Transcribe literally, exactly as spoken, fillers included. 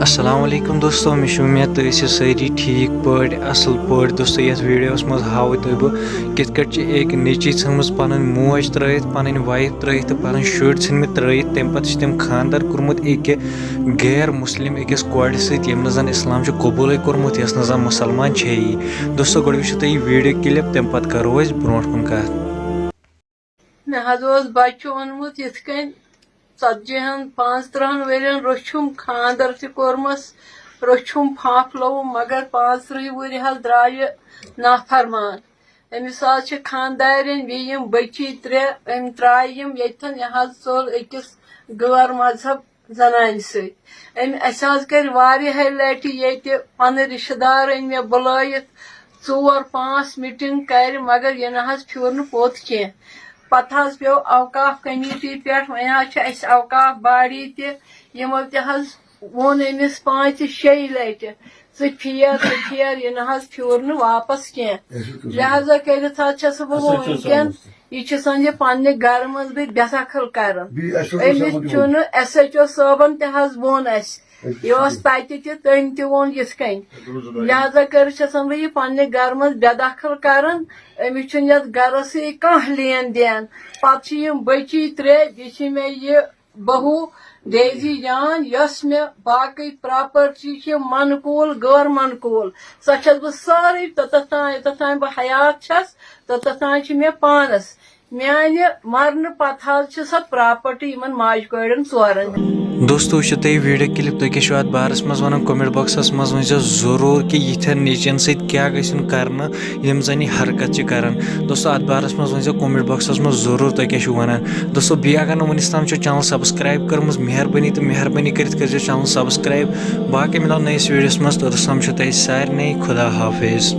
السلام علیکم دوستو، مےٚ چھِ اُمید تُہۍ ٲسِو سٲری ٹھیٖک پٲٹھۍ، اَصٕل پٲٹھۍ۔ دوستو، یَتھ ویٖڈیوَس منٛز ہاوٕ تۄہہِ بہٕ کِتھ کٲٹھۍ چھِ أکۍ نیٚچی ژھٕنمٕژ پَنٕنۍ موج ترٛٲیِتھ، پَنٕنۍ وایِف ترٛٲیِتھ تہٕ پَنٕنۍ شُرۍ ژھٕنمٕتۍ ترٛٲیِتھ۔ تَمہِ پَتہٕ چھِ تٔمۍ خانٛدَر کوٚرمُت أکہِ غیر مُسلِم أکِس کورِ سۭتۍ، ییٚمۍ نہٕ زَن اِسلام چھُ قبوٗلٕے کوٚرمُت، یۄس نہٕ زَن مُسلمان چھےٚ یی۔ دوستو، گۄڈٕ وٕچھِو تُہۍ یہِ ویٖڈیو کِلِپ، تَمہِ پَتہٕ کَرو أسۍ برونٛٹھ کُن کَتھ۔ مےٚ حظ اوس بَچہٕ اوٚنمُت یِتھ کٔنۍ ژتجی ہن، پانٛژترٕٛہن ؤرین، روٚچھُم، خانٛدر تہِ کوٚرمس، روٚچھُم، پھاپھ لوٚوُم، مگر پانٛژترٕٛہہِ وُہرِ حظ درٛاو یہِ نافرمان۔ أمِس حظ چھِ خانٛدارِنۍ، بیٚیہِ یِم بٔچی ترٛےٚ، أمۍ ترٛایہِ یِم ییٚتھٮ۪ن۔ یہِ حظ ژوٚل أکِس غٲر مذہب زنانہِ سۭتۍ۔ أمۍ، اَسہِ حظ کٔرۍ واریاہے لٹہِ ییٚتہِ پنٕنۍ رشتہٕ دار أنۍ مےٚ بُلٲیِتھ، ژور پانٛژھ meeting کرِ، مگر یہِ نہ حظ پھیوٗر نہٕ پوٚت کینٛہہ۔ پتہٕ حظ پیوٚو اوقاف کمیٹی پٮ۪ٹھ، وۄنۍ حظ چھِ اَسہِ اوقاف body تہِ، یِمو تہِ حظ ووٚن أمِس پانٛژِ شیٚیہِ لٹہِ، ژٕ پھیر، ژٕ پھیر، یہِ نہ حظ پھیوٗر نہٕ واپس کینٛہہ۔ لہذا کٔرِتھ حظ چھَس بہٕ وۄنۍ وٕنکٮ۪ن، یہِ چھِ سَمجھِ پننہِ گرٕ منٛز بہٕ بے دخل کران۔ بیٚیہِ اَسہِ اوس أمِس آسان چھُنہٕ، ایس ایچ او صٲبن تہِ حظ ووٚن اَسہِ، یہِ اوس تَتہِ تہِ، تٔمۍ تہِ ووٚن یِتھ کٔنۍ۔ لہذا کٔرِتھ چھَسن بہٕ یہِ پننہِ گرٕ منٛز بے دخل کران۔ أمِس چھُنہٕ یَتھ گرس سۭتۍ کانٛہہ لین دین۔ پتہٕ چھِ یِم بٔچی ترٛےٚ، بیٚیہِ چھِ مےٚ یہِ بہو ڈیزی جان، یۄس مےٚ باقٕے property چھِ منقول، غٲر منقول، سۄ چھَس بہٕ سٲرٕے، توٚتَتھ تام، یوٚتَتھ تام بہٕ حیات چھَس، توٚتَتھ تام چھِ مےٚ پانَس۔ میانہِ مرنہٕ پتہٕ حظ چھِ سۄ property یِمن ماجہِ کورٮ۪ن ژورن۔ دوستو، وٕچھِو تُہۍ ویٖڈیو کِلِپ، تُہۍ کیٛاہ چھِو اَتھ بارَس منٛز وَنان؟ Comment box منٛز ؤنۍزیو ضروٗر کہِ یِتھٮ۪ن نیٚچوٮ۪ن سۭتۍ کیٛاہ گژھِ یُن کرنہٕ، یِم زَن یہِ حرکت چھِ کران۔ دوستو، اَتھ بارَس منٛز ؤنۍزیو comment box منٛز ضروٗر تُہۍ کیٛاہ چھِو وَنان۔ دوستو، بیٚیہِ اگر نہٕ وٕنیُک تام چھو channel subscribe کٔرمٕژ، مہربٲنی تہٕ مہربٲنی کٔرِتھ کٔرۍزیو channel subscribe۔ باقٕے مِلو نٔیِس ویٖڈیوَس منٛز، توٚتَس تام چھُو تۄہہِ سارنٕے خدا حافظ۔